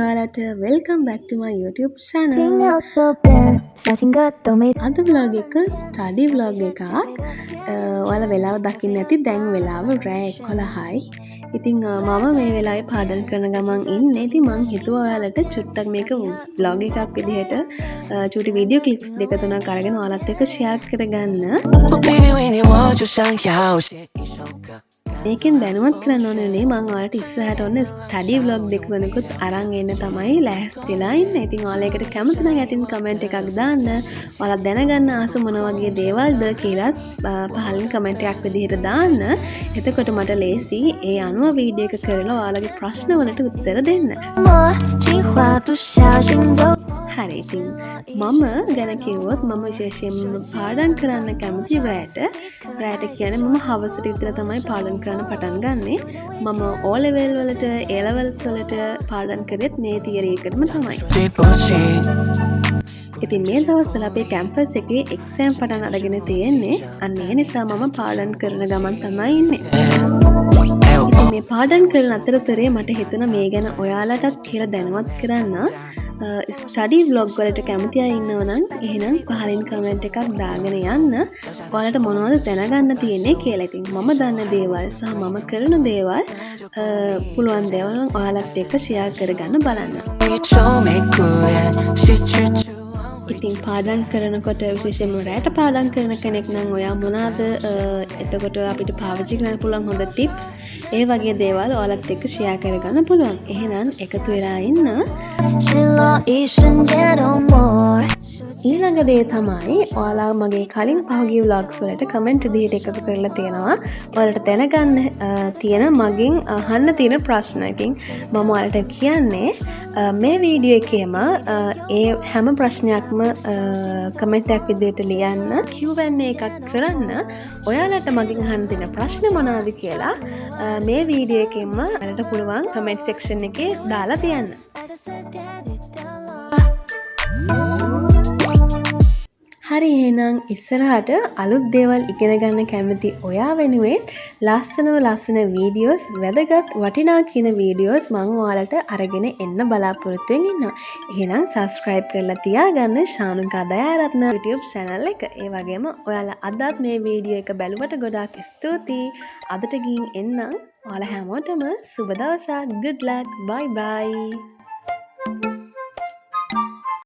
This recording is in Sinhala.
ඔයාලට? Welcome back to my YouTube channel. අද vlog එක ස්ටඩි vlog එකක්. ඔයාලා වෙලාව දකින්න ඇති, දැන් වෙලාව රෑ 11යි. ඉතින් මම මේ වෙලාවේ පාඩම් කරන ගමන් ඉන්නේ. ඉතින් මං හිතුවා ඔයාලට චුට්ටක් මේක vlog එකක් විදිහට චුටි වීඩියෝ ක්ලිප්ස් දෙක තුනක් අරගෙන ඔයාලත් එක්ක ෂෙයා කරගන්න. මේකෙන් දැනුවත් කරන්න ඕනේ නේ මං ඔයාලට ඉස්සරහට ඔන්න ස්ටඩි ව්ලොග් දෙක තුනකුත් අරන් එන්න තමයි ලෑස්තිලා ඉන්නේ. ඉතින් ඔයාලා ඒකට කැමති නම් යටින් කමෙන්ට් එකක් දාන්න. ඔයාලා දැනගන්න ආස මොන වගේ දේවල්ද කියලාත් පහලින් කමෙන්ට් එකක් විදිහට දාන්න. එතකොට මට ලේසි ඒ අනුව වීඩියෝ එක කරලා ඔයාලගේ ප්‍රශ්න වලට උත්තර දෙන්න. හරි, ඉතින් මම ගැන කිව්වොත් මම විශේෂයෙන්ම පාඩම් කරන්න කැමති රෑට. රෑට කියන්නේ මම හවසට විතර තමයි පාඩම් කරන්න පටන් ගන්නෙ. මම O level වලට, A levels වලට පාඩම් කරෙත් මේ තියරි එකටම තමයි. ඉතින් මේ දවස්වල අපේ කැම්පස් එකේ එක්සෑම් පටන් අරගෙන තියෙන්නේ. අන්න ඒ නිසා මම පාඩම් කරන ගමන් තමයි ඉන්නේ. ඉතින් මේ පාඩම් කරන අතරතුරේ මට හිතුණා මේ ගැන ඔයාලටත් කියලා දැනුවත් කරන්න. ස්ටඩි ව්ලොග් වලට කැමති අය ඉන්නවා නම් එහෙනම් පහලින් කමෙන්ට් එකක් දාගෙන යන්න. ඔයාලට මොනවද දැනගන්න තියෙන්නේ කියලා. ඉතින් මම දන්න දේවල් සහ මම කරන දේවල් පුළුවන් දේවල් නම් ඔයාලත් එක්ක ෂෙයා කරගන්න බලන්න. ඉතින් පාඩම් කරනකොට විශේෂයෙන්ම රැට පාඩම් කරන කෙනෙක් නම් ඔයා මොනවාද එතකොට අපිට පාවිච්චි කරන්න පුළුවන් හොඳ ටිප්ස් ඒ වගේ දේවල් ඔයාලත් එක්ක ෂෙයා කරගන්න පුළුවන්. එහෙනම් එකතු වෙලා ඉන්න. ඊළඟ දේ තමයි ඔයාලා මගේ කලින් පහුගිය ව්ලොග්ස් වලට කමෙන්ට් විදිහට එකතු කරලා තියෙනවා. ඔයාලට දැනගන්න තියෙන මගෙන් අහන්න තියෙන ප්‍රශ්න. ඉතින් මම ඔයාලට කියන්නේ මේ වීඩියෝ එකේම ඒ හැම ප්‍රශ්නයක්ම කමෙන්ට් එකක් විදිහට ලියන්න, Q&A එකක් කරන්න. ඔයාලට මගෙන් අහන්න තියෙන ප්‍රශ්න මොනවද කියලා මේ වීඩියෝ එකෙන්ම ඔයාලට පුළුවන් කමෙන්ට් සෙක්ෂන් එකේ දාලා තියන්න. හරි, එහෙනම් ඉස්සරහට අලුත් දේවල් ඉගෙන ගන්න කැමති ඔයා වෙනුවෙන් ලස්සනම ලස්සන වීඩියෝස්, වැදගත් වටිනා කියන වීඩියෝස් මං ඔයාලට අරගෙන එන්න බලාපොරොත්තු වෙමින් ඉන්නවා. එහෙනම් සබ්ස්ක්‍රයිබ් කරලා තියාගන්න ශානුකා දයාරත්න YouTube channel එක. ඒ වගේම ඔයාලා අදත් මේ වීඩියෝ එක බැලුවට ගොඩාක් ස්තුතියි. අදට ගිහින් එන්නම්. ඔයාලා හැමෝටම සුබ දවසක්. Good luck. Bye bye.